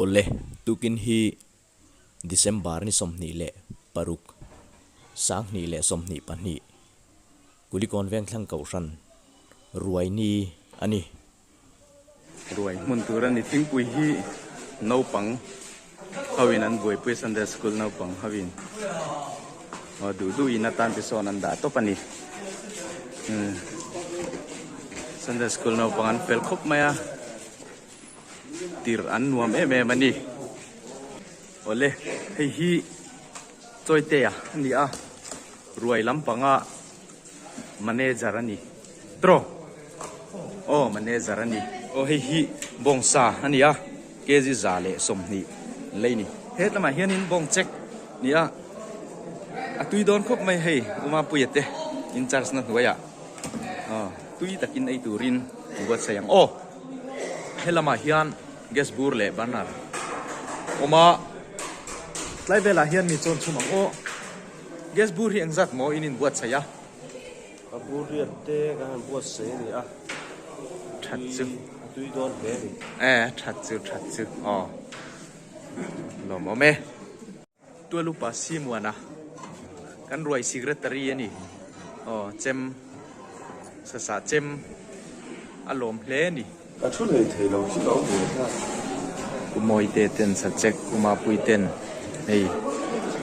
Awle, tukin hi December ni 26, 2022, Kulikawn Vengthlang Kohhran ruai ni a ni. Ruai hmun tur a ni. Thingpui hi naupang ho in an buaipui a, Sunday School naupang ho in aw duh duh in atan te sawn an dah tawp a ni. Sunday School naupang an fel khawp mai a, tirh an nuam em em a ni. Awle hei hi Chawitea a ni a, ruai lampanga Manager a ni. Tro. Aw manager a ni. Aw hei hi bawngsa a ni a, kg 120 an lei ni. He lamah hianin bawng check ni a, a tui dawn khawp mai hei Umapuia te in charge na hnuaiah aw tui takin ei turin an buatsaih ang. Aw he lamah hian gas bur leh burner awm a, tlai velah hian mi chawn chhum ang aw. Gas bur hi engzat maw in inbuatsaih a? A bur riat te kan han buatsaih a ni a. That chu. A tui dawn hle a ni. E, that chu, that chu, aw. Lawmawm e. Tualupa Simuana kan ruai secretary a ni. Aw, chem, sasa chem a lawm hle a ni. A thu lei thei lo khi lo ve ta. Pu Mawite ten Sachek Pu Mapui ten hei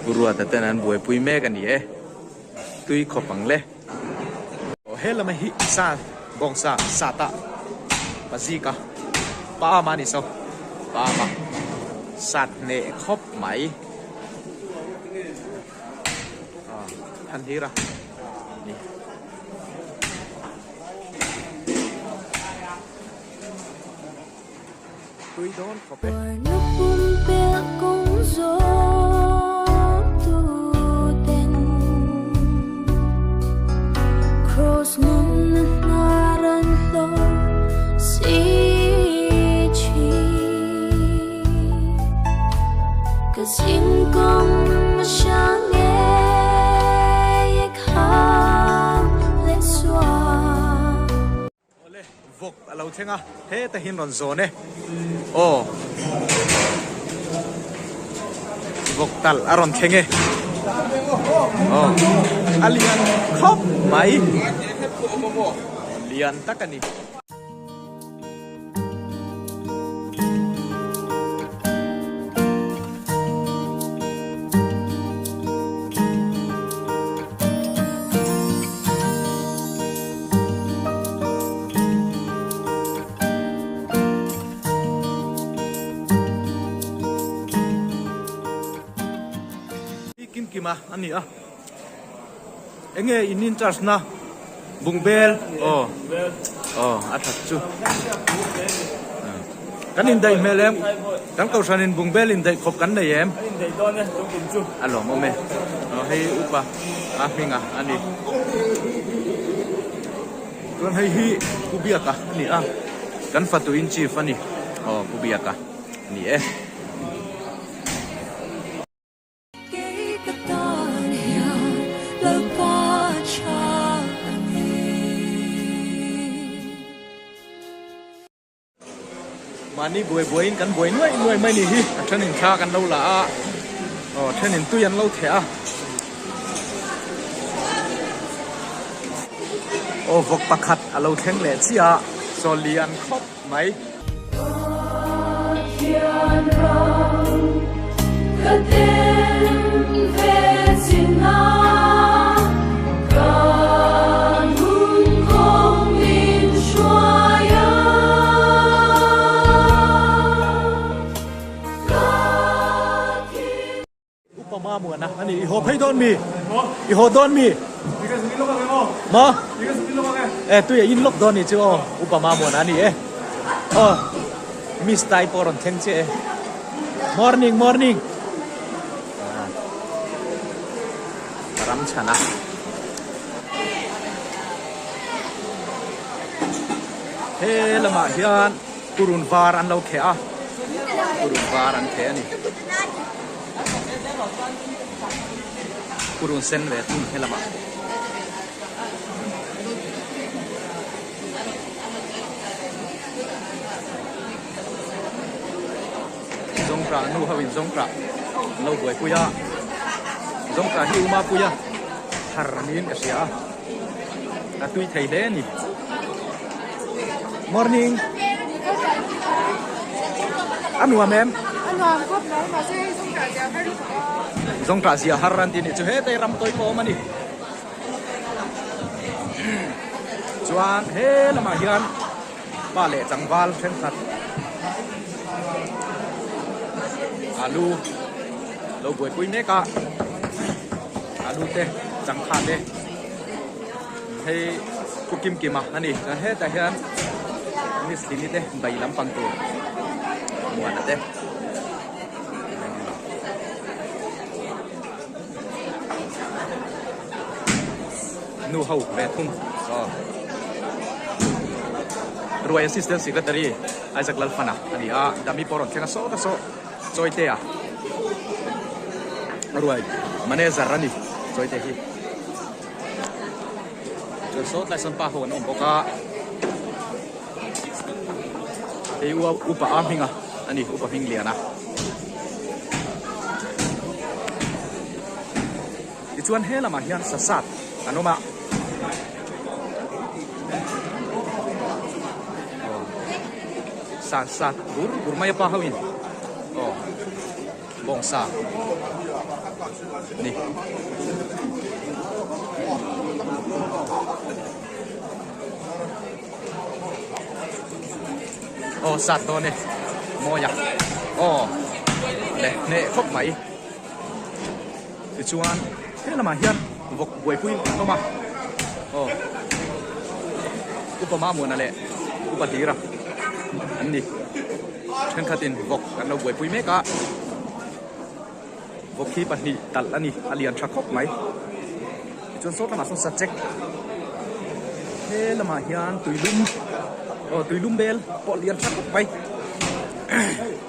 Pu Ruata ten an buaipui mek a ni e. Tui khawp ang le. Aw he lama hi sa bawngsa sa ta pazika pa ama ni saw pa ama sat hneh khawp mai. Than hira ni. Tui dawn khawp e. Awle, vawk a lo thleng a, heta hian rawn zawn e. Aw, vawk talh a rawn thleng e. Aw, a lian khawp mai. Lian tak a ni. Kim kima a ni a enge in in charge na bungbel aw aw a that chu kan indaih hmel em kan kohhran in bungbel indaih khawp kan nei em a lawmawm e aw hei upa a hminga a ni chuan hei hi pu biaka a ni a kan fatu in chief a ni aw pu biaka a ni e. Mahni buai buaiin kan buai nuaih nuaih mai ni hi a thenin thla kan lo la a aw thenin tui an lo theh a aw vawk pakhat a lo thleng leh chiah a saw lian khawp mai. Upa Mamuana a ni. I haw phei dawn mi? I haw dawn mi? Maw? E tui a in lawk dawn ni chu aw. Upa Mamuana a ni e. Aw Miss Tai pawh rawn thleng chiah e. Morning morning. Ram chhan a. He lamah hian purun var an lo kheh a. Purun var an kheh a ni. Purun sen ve thung he lamah. Zawngṭah nu ho in zawngṭah an lo buaipui a, zawngṭah hi uma pui a thar niin ka hria a, a tui thei hle a ni. Morning. A nuam em? A nuam khawp mai, mahse hei zawngṭah zia har lutuk a. Zawngṭah zia har an ti nih chu hetei ram tawi pawh a awm a ni. Chuan he lamah hian pa leh tlangval thenkhat alu lo buaipui mek a alu te changkha te hei pu kim kima a ni chuan hetah hian miss hlimi te bai lampang tur muana te. Nu ho ve thung aw Ruai Assistant Secretary Isaac Lalfana a ni a, Dami pawh rawn thleng a sawt a saw Chawite a Ruai Manager a ni Chawite hi chuan sawt lai sawn pa ho an awm bawk a hei upa a hminga a ni upa hming lian a. Tichuan he lamah hian sasat an awm a. Sa sat bur bur mai a pa ho in. Aw bawngsa ni. Aw sat dawn e mawi a. Aw le hneh khawp mai. Tichuan he lamah hian vawk buaipui an awm a, aw Upa Mamuana leh Upa Hlira an ni. Thenkhatin vawk an lo buaipui mek a, vawk hi pahnih talh a ni, a lian tha khawp mai. Tichuan sawt lamah sawn sachek he lamah hian tuilum aw tuilum bel pawh lian tha khawp mai.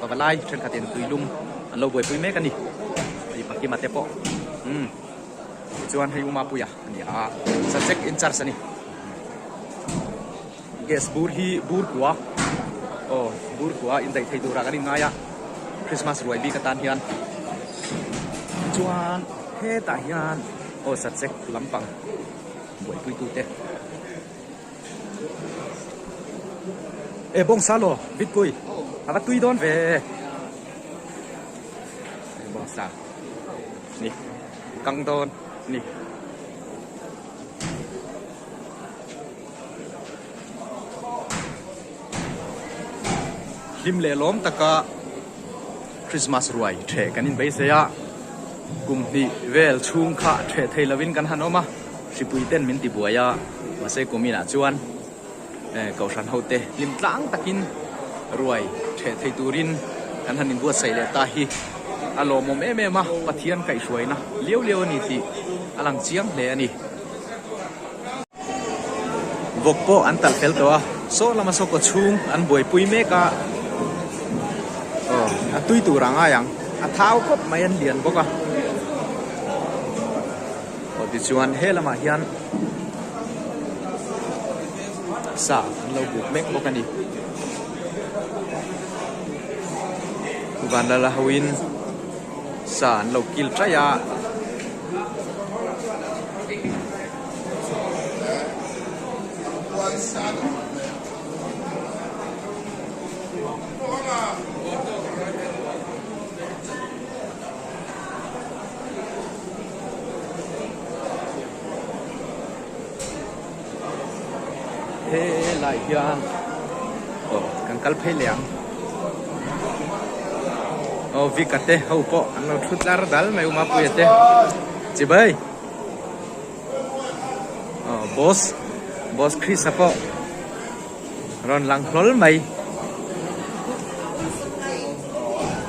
Pavalai thenkhatin tuilum an lo buaipui mek a ni. Hei Pakima te pawh umm tichuan hei Umapuia a ni a subject in charge a ni. Gas bur hi bur kua aw bur kua indaih thei turah kan inngai a Christmas ruai bik atan hian tichuan hetah hian aw subject lampang buaipui tute. E bawngsa law bitpui a va tui dawn ve e bawngsa ni kang dawn ni hlim leh lawm taka Christmas ruai theh kan inbeisei a kum hnih vel chhung kha theh thei lovin kan han awm a. Hripui ten min ti buai a, mahse kuminah chuan Kohhran hote hlim tlang takin ruai theh thei turin kan han inbuatsaih leh ta hi a lawmawm em em a, Pathian kaihhruaina liau liau a ni tih a lang chiang hle a ni. Vawk pawh an talh fel tawh a, saw lama saw kaw chhung an buaipui mek a, aw a tui tur a ngai ang, a thau khawp mai an lian bawk a. Aw tichuan he lamah hian sa an lo buk mek bawk a ni. Vanlala hoin sa an lo kil ṭaih a. Helai hian aw kan kal phei leh ang aw Vika te ho pawh an lo thu tlar dal mai u Mapuia te chibai aw boss boss Chrisa pawh rawn lang hlawl mai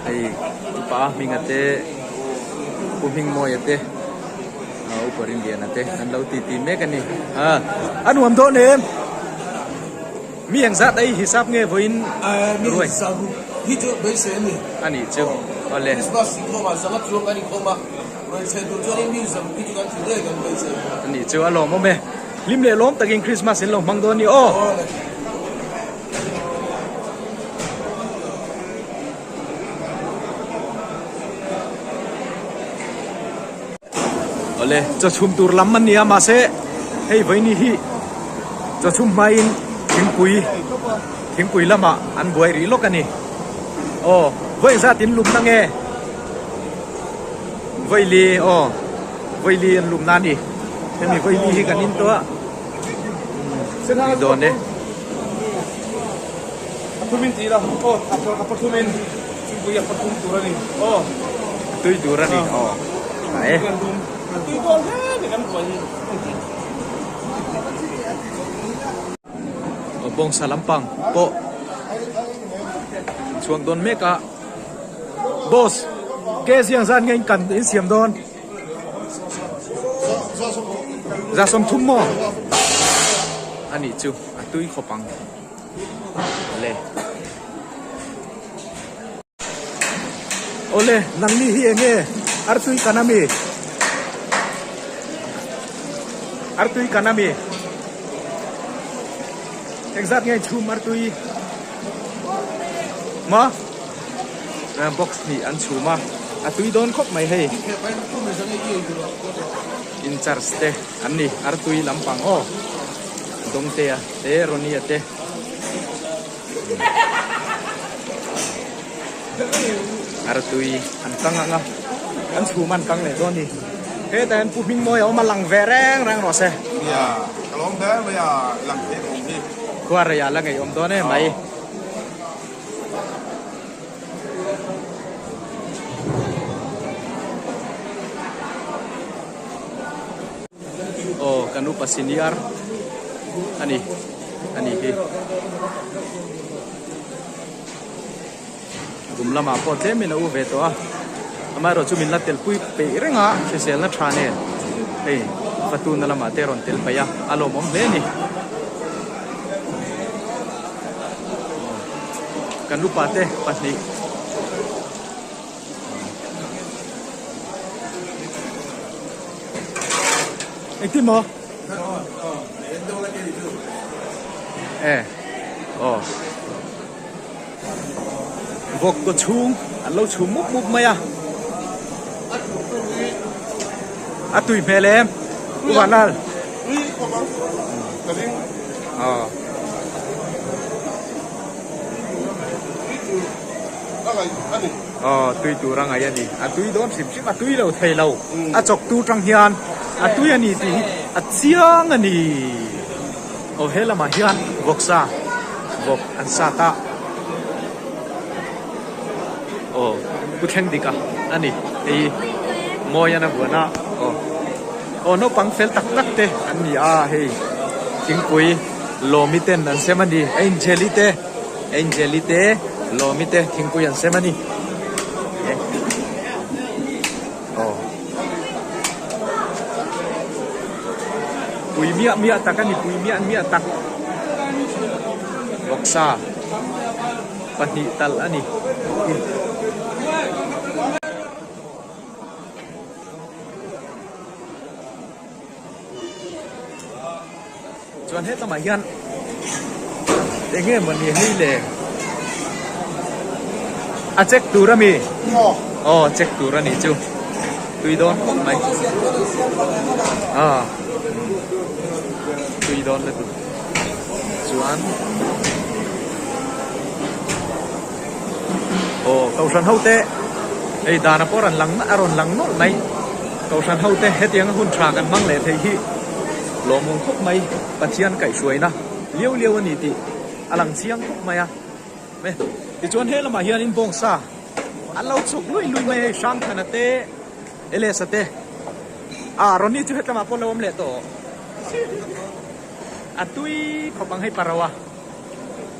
hei upa hminga te pu hmingmawia te upa rinliana te an lo titi mek a ni a a nuam dawn em mi eng zat ei hisap nge vawiin ruai hi chu beisei a ni a nih chu awle Christmas inkhawmah zanga chuang kan inkhawm a ruai chhe tur chuan mi zam hi chu kan thil ngei kan beisei a nih chu a lawmawm e. Hlim leh lawm takin Christmas in lo hmang dawn ni aw. Awle, chaw chhum tur lam an ni a, mahse hei vawiini hi chaw chhum hmain thingpui thingpui lamah an buai rih lawk a ni. Aw, vawi zat in lumna nge? Vawili, aw, vawili an lumna a ni. Hemi vawili hi kan in tawh a, tui dawn e. A thumin tih ila, aw, a pathumin thingpui a pathum tur a ni, aw. A tui tur a ni, aw. Tha e. A tui dawn hle ni kan buai hi. Aw, bawngsa lampang pawh chhuak dawn mek a. Boss, ke ziang zan nge in kan in siam dawn? Za sawmthum maw? A nih chu, a tui khawp ang. Awle. Awle, nangni hi enge artui kan ami? Artui kan ami? Engzat nge chhum artui? Ma? Box hnih an chhum a, a tui dawn khawp mai hei. In charge te an ni, artui lampang aw. Dawngtea te Ronnie-a te Artui an kang ang a, an chhum an kang leh dawn a ni. Hetah hian Pu Hmingmawia awm a lang ve reng reng rawh se. Nia, ka lawm hle mai a, lang thei awm hi. Khuareiah la ngeiawm dawn em mai. Aw kan upa senior a ni a ni hi kum lamah pawh tlem in a u ve tawh a amaherawh chu min la tel pui peih reng a hriselna tha nen hei fatuna lamah te a rawn tel paih a a lawmawm hle a ni kan upa te pahnih. Engtin maw? E aw vawk kaw chhung an lo chhum mup mup mai a a tui hmel em u Vanlal aw. Aw tui tur a ngaih a ni. A tui dawn hrim hrim a tui lo thei lo. A chawk tu tang hian a tui a ni tih hi a chiang a ni. Aw he lamah hian vawksa vawk an sat a. Aw pu thleng dik a a ni hei mawi an a buan a aw aw naupang fel tak tak te an ni a hei thingpui lawmi ten an sem a ni Angeli te. Angeli te Lawmi te thingpui an sem a ni. Aw. Pui miah miah tak a ni, pui miah miah tak. Vawksa pahnih talh a ni. Chuan hetlangah hian eng nge mawni hei le a check tur ami aw check tur a nih chu tui dawn khawp mai a tui dawn lutuk chuan aw kohhran ho te hei dana pawh rawn lang a rawn lang nawlh mai kohhran ho te hetianga hun tha kan hmang leh theih hi lawmawm khawp mai Pathian kaihhruaina liau liau a ni tih a lang chiang khawp mai a tichuan he lamah hianin bawngsa an lo chhuk luih luih mai hei Hrangthana te Elesa te ah Ronnie chu hetlamah pawh a lo awm leh tawh a tui khawp ang hei Parawa.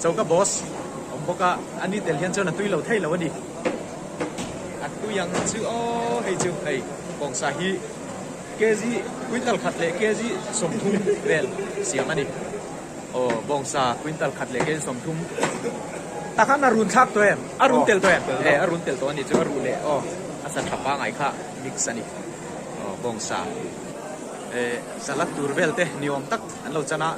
Choka boss awm bawk a, a ni tel hian chuan a tui lo thei lo a ni. A tui ang chu aw hei chu hei bawngsa hi kg quintal khat leh kg 30 vel siam a ni. Aw bawngsa quintal khat leh kg 30 tak khan a run thlak tawh em? A run tel tawh em? E a run tel tawh a ni chu a ruh leh aw a sa tha pangai kha mix a ni. Aw bawngsa eh salad tur vel te ni awm tak an lo chan a.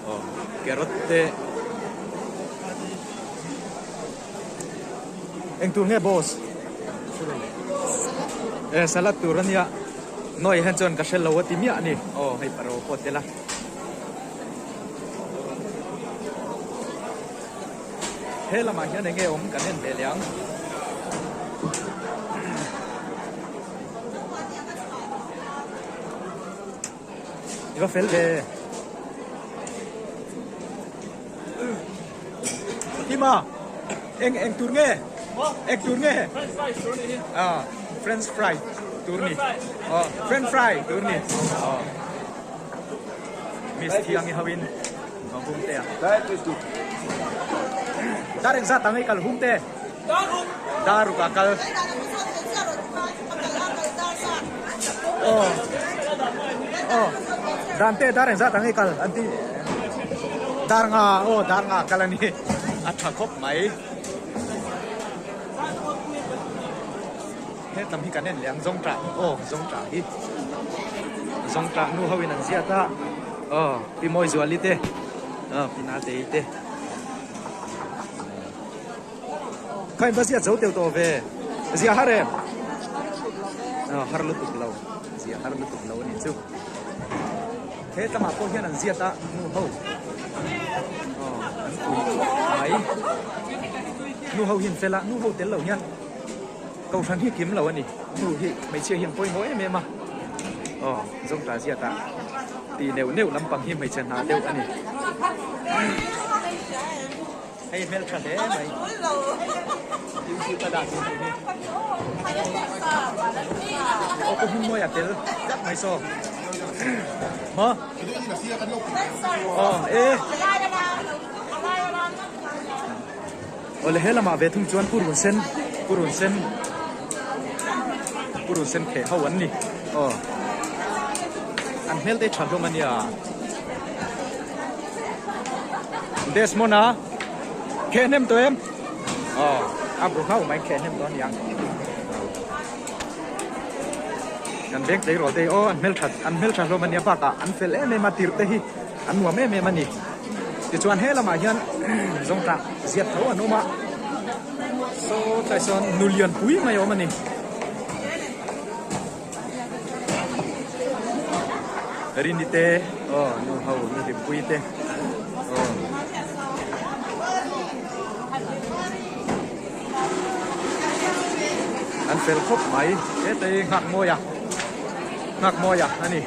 Aw carrot te eng tur nge boss? E salad tur ania Noi hian chuan ka hre lo a ti miah a ni. Aw hei paro pawh tel a. He lamah hian enge awm kan en ve leh ang. I va fel ve. Tima eng eng tur nge? Eng tur nge? French fry tur ni hi. Ah, French fry tur ni. Oh, French fry tur ni. Oh. Miss Thiangi hoin hung te a. Dar engzat ang ei kal hung te? Daruk a kal. Aw. Aw. Dan te dar engzat ang ei kal an ti. Dar nga aw dar nga kal ani. A tha khawp mai. He tam hi kan en leh ang zawng tah aw zawng tah hi. Zawng tah nu ho in an ziat a. Aw pi Mawizuali te. Aw pi Natei te. Kha in va ziat zo teuh tawh ve. Zia har em? Aw har lutuk lo. Zia har lutuk lo a nih chu. He tlangah pawh hian an ziat a nu ho. Aw an pui khawp mai. Nu ho hi an fel a, nu ho tel lo hian kohhran hi kim lo a ni. Nu hi hmeichhia hi an pawimawh em em a. Aw zawngtah ziat ah tih neuh neuh lampang hi hmeichhe hna deuh a ni. Hei hmeltha hle mai. YouTube a dah tur nih hi. Aw pu Hmingmawia tel tlat mai saw. Maw? Aw e. Awle he lamah ve thung chuan purun sen purun sen purun sen kheh ho an ni. Aw. An hmel te tha hlawm a nia. Desmond a kheh hnem tawh em? Aw, a bu nghauh mai kheh hnem tawh a niang. Kan veng tleirawl te hi aw an hmeltha an hmeltha hlawm a nia bakah an fel em em a tirh te hi an nuam em em a ni. Tichuan he lamah hian zawngtah ziat tho an awm a, saw tlai sawn nu lian pui mai a awm a ni. Rini te aw nu ho nu hlimpui te aw an fel khawp mai heta hi nghak mawi a nghak mawi a ani.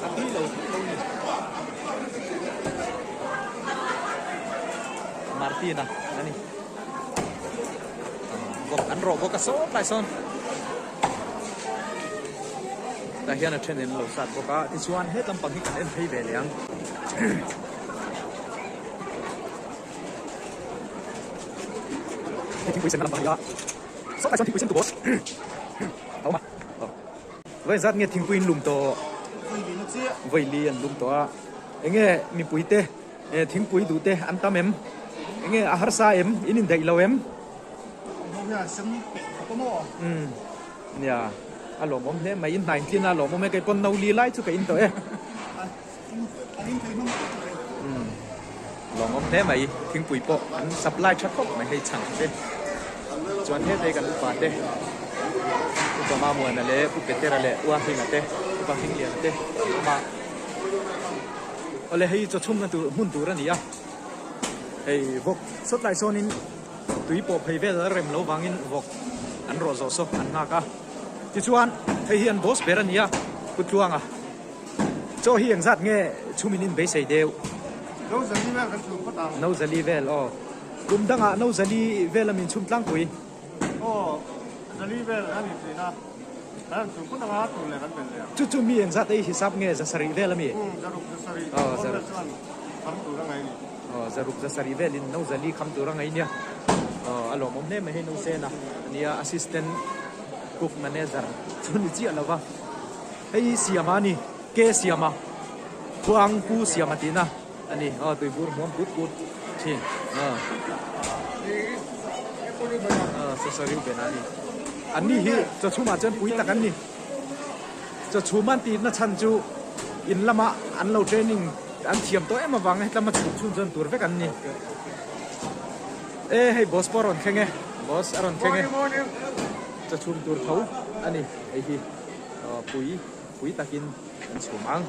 A tui lo tih lo ni. Martina a ni. Bawk an rawh bawk a sawn lai sawn. Tah hian a then in lo sat bawk a tichuan he lampang hi kan en phei ve leh ang. Hei thingpui sen na lampang a ni a. Sawn lai sawn thingpui sen tu boss. A awm a. Vawi zat nge thingpui in lum tawh? Vawi li an lum tawh a. Enge mipui te thingpui duh te an tam em? Enge a harsa em? In indaih lo em? Umm nia a lawmawm hle mai. In hnain tlin a lawmawm e. Kei pawn no li lai chu ka in tawh e. Umm lawmawm hle mai. Thingpui pawh an supply tha khawp mai hei chhang te. Chuan hetei kan upa te Upa Mamuana leh Pu Petera leh Ua Hminga te Upa Hmingliana te an awm a. Awle hei chawchhumna tur hmun tur a ni a. Hei vawk sawt lai sawnin tui pawh phei vel a rem lo vangin vawk an rawh zawh sawk an nghak a. Tichuan hei hi an boss ber a ni a Pu Tluanga. Chaw hi engzat nge chhumin in beisei deuh? No zali vel kan chhum phawt ang. No zali vel aw. Kum dangah no zali vel a min chhum tlangpui. Aw, zali vel a ni thin a. Kan han chhum phawt anga tur leh kan belh leh ang. Chu chu mi engzat ei hisap nge zasarih vel a mi? Umm, zaruk zasarih aw vel chuan kham tur a ngai ni. Aw, zaruk zasarih velin no zali kham tur a ngai nia. Aw, a lawmawm hle mai hei no sena ania assistant cook manager chu ni chiah lova. Hei Siama a ni, Ke Siama, Khuang Pu Siama tihna a ni. Aw tuibur hmuam put put thin. Aw Sasariu bena a ni. An ni hi chawchhumah chuan pui tak an ni. Chawchhum an tihna chhan chu in lama an lo training. An thiam tawh em avang hetlama chhum chhun chuan tur vek an ni. E hei boss pawh a rawn thleng e, boss a rawn thleng e. Chaw chhum tur tho a ni hei hi pui pui takin an chhum ang.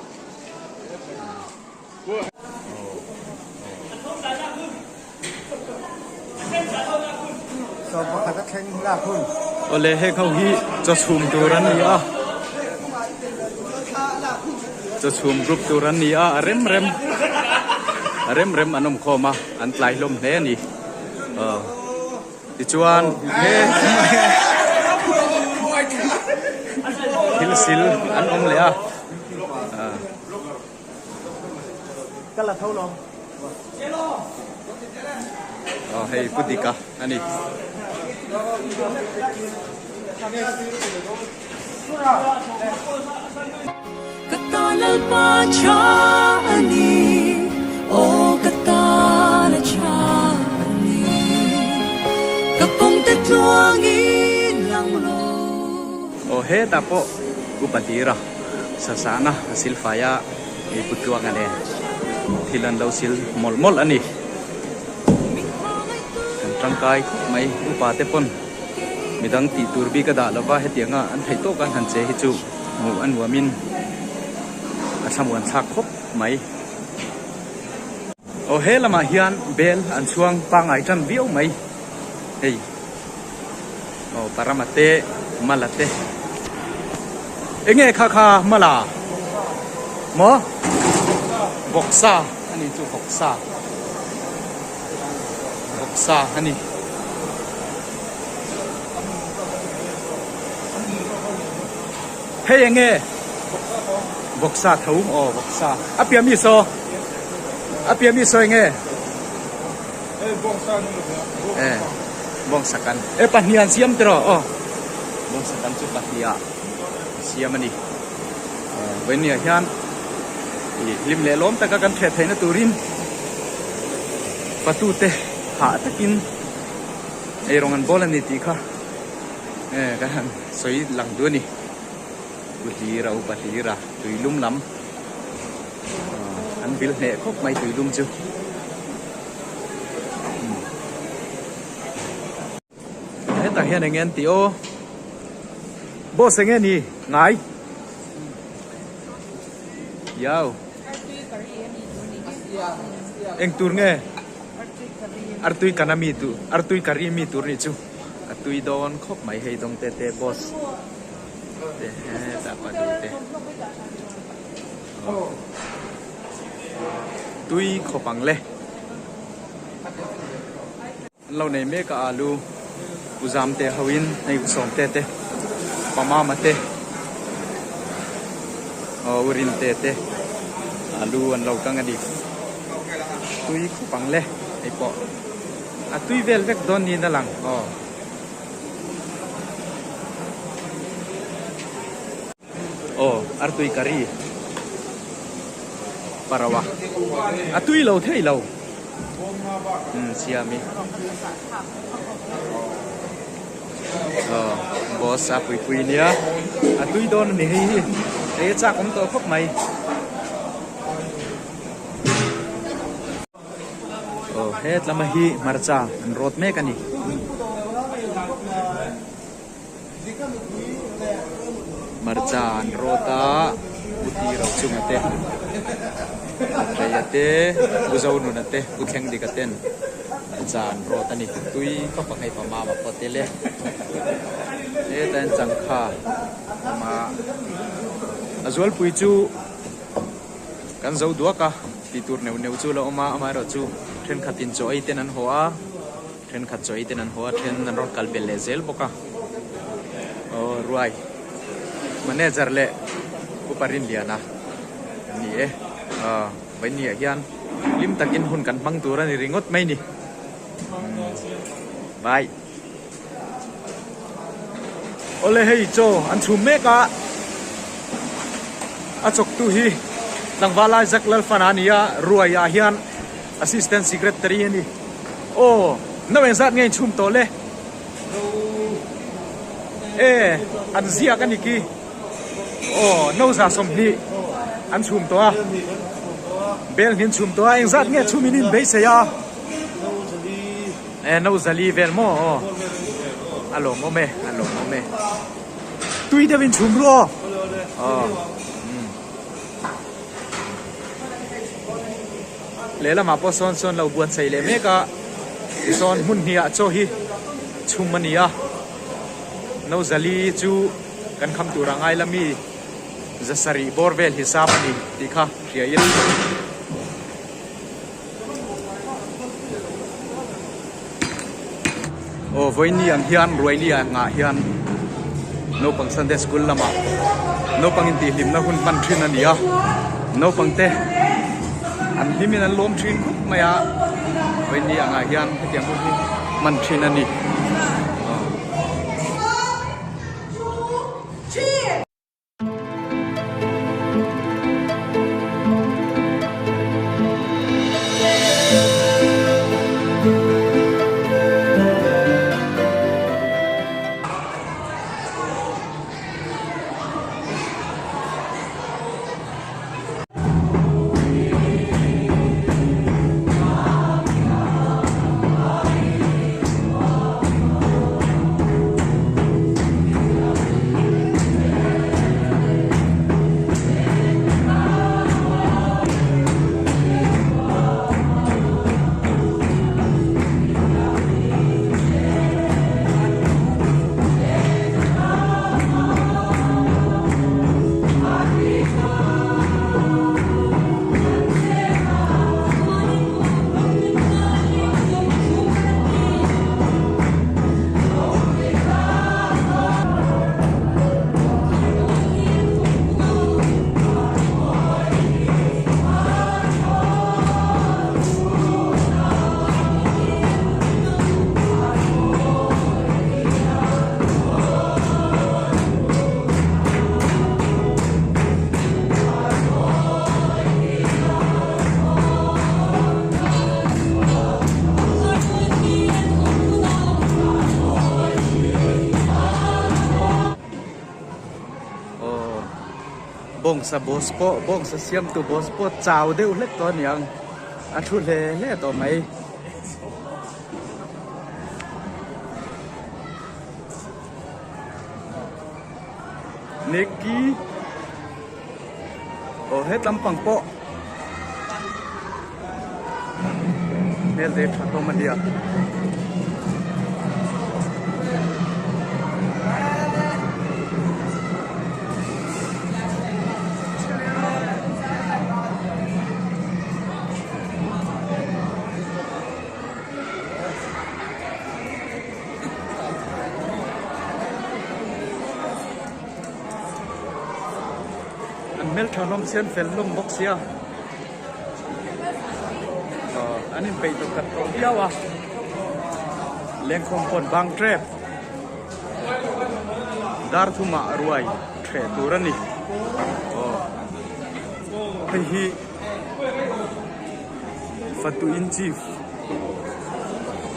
Awle heng ho hi chaw chhum tur an ni a chaw chhum group tur an ni a a rem rem a rem rem an awm khawm a an tlai hlawm hle a ni aw tichuan he thil sil an awm leh a ah. Aw hei pu Dika a ni. Ka tan Lalpa tha a ni, aw ka tan a tha a ni. Ka kawngte tluangin lang rawh. Aw hetah pawh upa hlira sasana a silfai a. Hei pu Tluanga nen thil an lo sil mawlh mawlh a ni. Kan tangkai khawp mai upa te pawn midang tih tur bik a dah lova hetianga an theih tawk an han che hi chu hmuh a nuamin a thlamuan thlak khawp mai. Aw he lamah hian bel an chhuang pangngai tan viau mai hei. Aw Parama te Mala te enge kha kha Mala maw vawksa a ni chu vawksa vawksa a ni. Hei enge vawksa tho aw vawksa a piah mi saw a piah mi saw enge. E bawngsa kan e pahnih an siam tiraw aw bawngsa kan chu pahnih ah siam a ni vawinia hian ih hlim leh lawm taka kan theh theihna turin patute hah takin eirawng an bawl a ni tih kha e kan han sawi lang duh a ni u hlira upa hlira tuilum lam. An vil hneh khawp mai tuilum chu. Hetah hian enge an tih aw? Boss enge ni ngai? Yau. Eng tur nge? Artui kana mi tur, artui curry mi tur nih chu. A tui dawn khawp mai hei dawng te te boss. Te hetah pahnih te. Tui khawp ang le. An lo nei mek a alu u zam te ho in hei u sawm te te pamama te aw u rin te te alu an lo kang a ni. Tui khawp ang le hei pawh a tui vel vek dawn niin a lang aw. Aw artui curry parawa a tui lo thei lo umm siami aw boss a pui pui nia a tui dawn a ni hei hi hei a chak awm tawh khawp mai. Aw hetlama hi hmarcha an rawt mek a ni. Hmarcha an rawt a Pu Tiro chunga te Patleia te Pu Zonuna te Pu Thlengdika ten hmarcha an rawt a ni. Tui khawp ang hei pamama pawh tel e. Hetah hian changkha a awm a a zualpui chu. Kan zo duak a, tih tur neuh neuh chu a la awm a, amaherawhchu thenkhatin chaw ei ten an haw a, thenkhat chaw ei ten an haw a, then an rawn kal belh leh zel bawk a. Aw ruai manager leh Upa Rinliana an ni e, aw vawinia hian hlim takin hun kan hmang tur a ni ringawt mai ni. Bye. Awle hei chaw an chhum mek a, a chawktu hi tlangval Isaac Lalfana a ni a, Ruai ah hian Assistant Secretary a ni. Aw, no engzat nge in chhum tawh le? E, an ziak a ni ki. Aw, no 20 an chhum tawh a. Bel hnin chhum tawh a, engzat nge chhum in in beisei a? E no zali vel maw aw. A lawmawm e, a lawmawm e. Tui deuh in chhum ru aw. Aw. Lehlamah pawh sawn sawn lo buatsaih leh mek a, tisawn hmun hnih ah chaw hi chhum a ni a. No zali chu kan kham tur a ngai la mi zasarih bawr vel hisap a ni tih kha hria ila. Aw vawiini ang hian ruaini angah hian naupang Sunday school lamah naupang intihhlimna hun hman thin a ni a, naupang te an hlimin an lawm thin khawp mai a, vawiini angah hian hetiang hun hi hman thin a ni. Bawngsa boss pawh bawngsa siamtu boss pawh chau deuh hlek tawh a niang a thu hle hle tawh mai. Nicky aw hetlam pang pawh hmel te tha hlawm a nia. An hmeltha hlawm sian fel hlawm bawk sia aw an inpeih tawh khat tawh viau a lengkhawm pawn bang tep dar thumah ruai hreh tur a ni aw hei hi Fatu in chief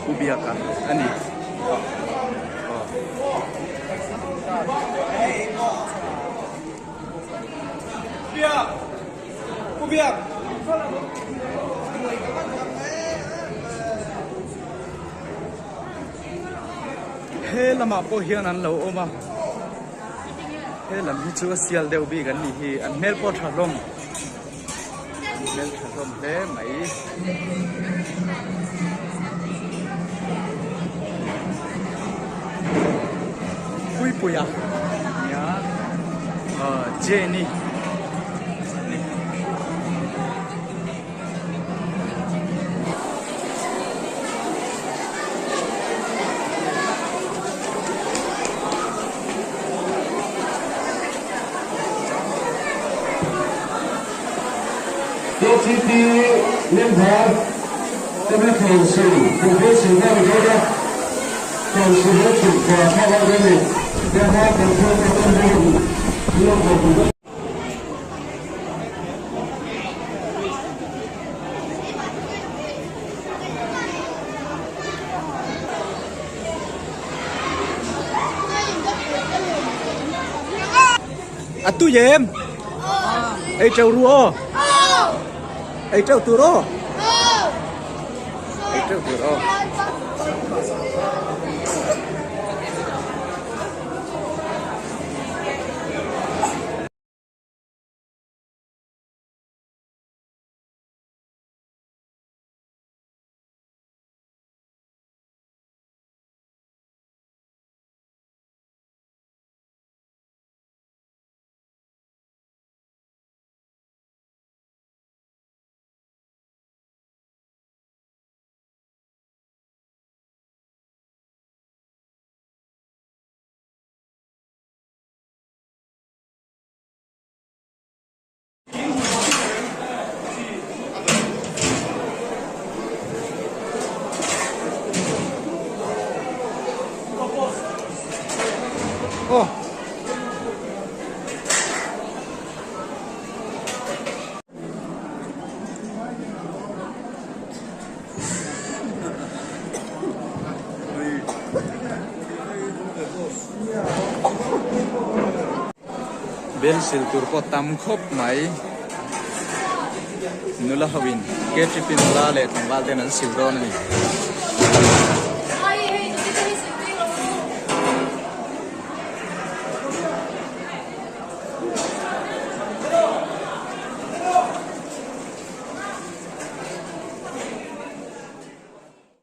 Pu Biaka a ni. He lamah pawh hian an lo awm a, he lam hi chu a sial deuh bik an nih hi, an hmel pawh a tha hlawm. Hmeltha hlawm hle mai. Puipuia nia Jenny ni. KTP member WPC Progressive Leader Conservative A tui em? Ei treu ru aw. Ei teuh tur aw. Ei teuh tur aw. Bel sil tur pawh tam khawp mai nula ho in K T P nula leh tlangval ten an sil dawn a ni.